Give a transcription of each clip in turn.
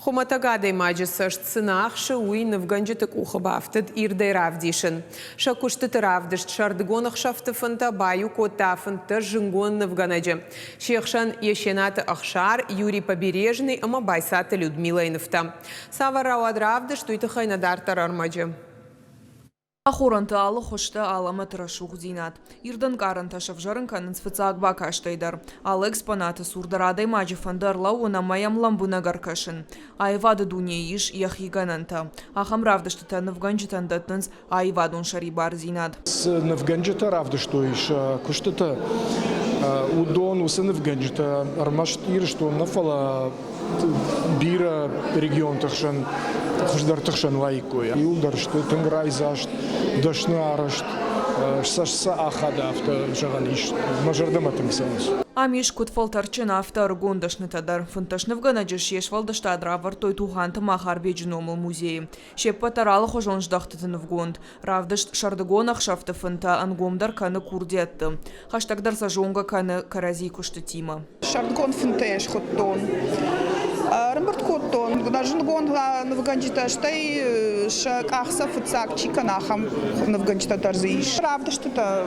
Хуымӕтӕг адӕймаджы цӕст цы нӕ ахсы, уый нывгӕнджыты къухы бафтыд ирдӕй равдисын. Сӕ куыстыты равдыст Сӕрдыгон ӕхсӕвты фынтӕ баиу кодта 15 зынгон нывгӕнӕджы. Се хсӕн Есенаты Ӕхсар, Юрий Побережный ӕмӕ Байцаты Людмилӕйы нывтӕ. Цавӕр рауад равдыст, уый тыххӕй нӕ дарддӕр ӕрмӕджы. Ахорӕнты алы хуызтӕ алӕмӕты рӕсугъддзинад, ирд ӕнкъарӕнтӕ сӕвзӕрын кӕнынц фыццаг бакастӕй дӕр. Алы экспонаты цур дӕр адӕймаджы фӕнды ӕрлӕууын ӕмӕ йӕм лӕмбынӕг ӕркӕсын. Аивады дунейы ис йӕхи гӕнӕнтӕ. Ахӕм равдыстытӕ нывгӕнджытӕн дӕттынц аивадон сӕрибардзинад. Цы нывгӕнджытӕ равдыстой сӕ куыстытӕ, уыдон уыцы нывгӕнджытӕ ӕрмӕст Ирыстон нӕ, фӕлӕ бирӕ регионты хсӕн хуыздӕрты хсӕн уаиккой. Иуылдӕр сты тынг райдзаст, дӕсны арӕзт, сӕ сӕ ахады афтӕ зӕгъӕн ис. Мӕ зӕрдӕмӕ тынг цӕуынц. Ам ис куыд фӕлтӕрдджын, афтӕ ӕрыгон дӕснытӕ дӕр. 15 нывгӕнӕджы се сфӕлдыстад равӕрдтой Тугъанты Махарбеджы номыл музейы. Се ппӕт дӕр алыхуызон здӕхтыты нывгонд. Равдыст Сӕрдыгон ӕхсӕвты фынтӕ ӕнгомдӕр кӕны курдиӕтты. Хӕстӕгдӕр сӕ зонгӕ кӕны кӕрӕдзи куыстытимӕ. Сӕрдыгон фынтӕ схуыдтон. Ӕрӕмбырд кодтон нӕ зындгонд нывгӕнджытӕ, стӕй сӕ къахдзӕф фыццаг чи кӕна, ахӕм нывгӕнджытӕ дӕр дзы ис. Равдыстытӕ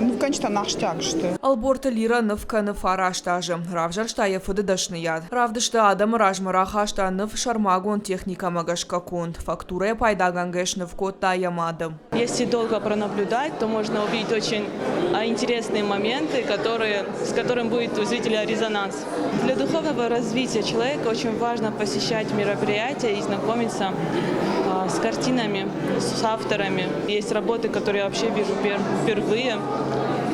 нывгӕнджытӕн ахсджиаг сты. Ӕлборты Лира ныв кӕны фараст азы. Равзӕрста йӕ фыды дӕсныйад. Равдысты адӕмы размӕ рахаста ныв сӕрмагонд техникӕмӕ гӕсгӕ конд. Фактурӕйӕ пайдагӕнгӕ сныв кодта йӕ мады. Если долго пронаблюдать, то можно увидеть очень интересные моменты, которые, с которым будет у зрителя резонанс. Для духовного развития человека очень важно посещать мероприятия и знакомиться с картинами, с авторами. Есть работы, которые я вообще вижу впервые,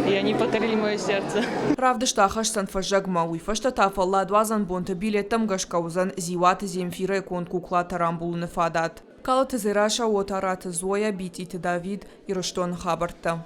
и они покорили мое сердце. Равдыст ахӕсдзӕн фӕззӕгмӕ, уый фӕстӕ та фӕлладуадзӕн бонты билеттӕм гӕсгӕ уыдзӕн Дзиуаты Земфирӕйы конд куклатӕ рамбулыны фадат. Калоты Дзерассӕ, Отараты Зоя, Битъиты Давид, Ирыстоны хабӕрттӕ.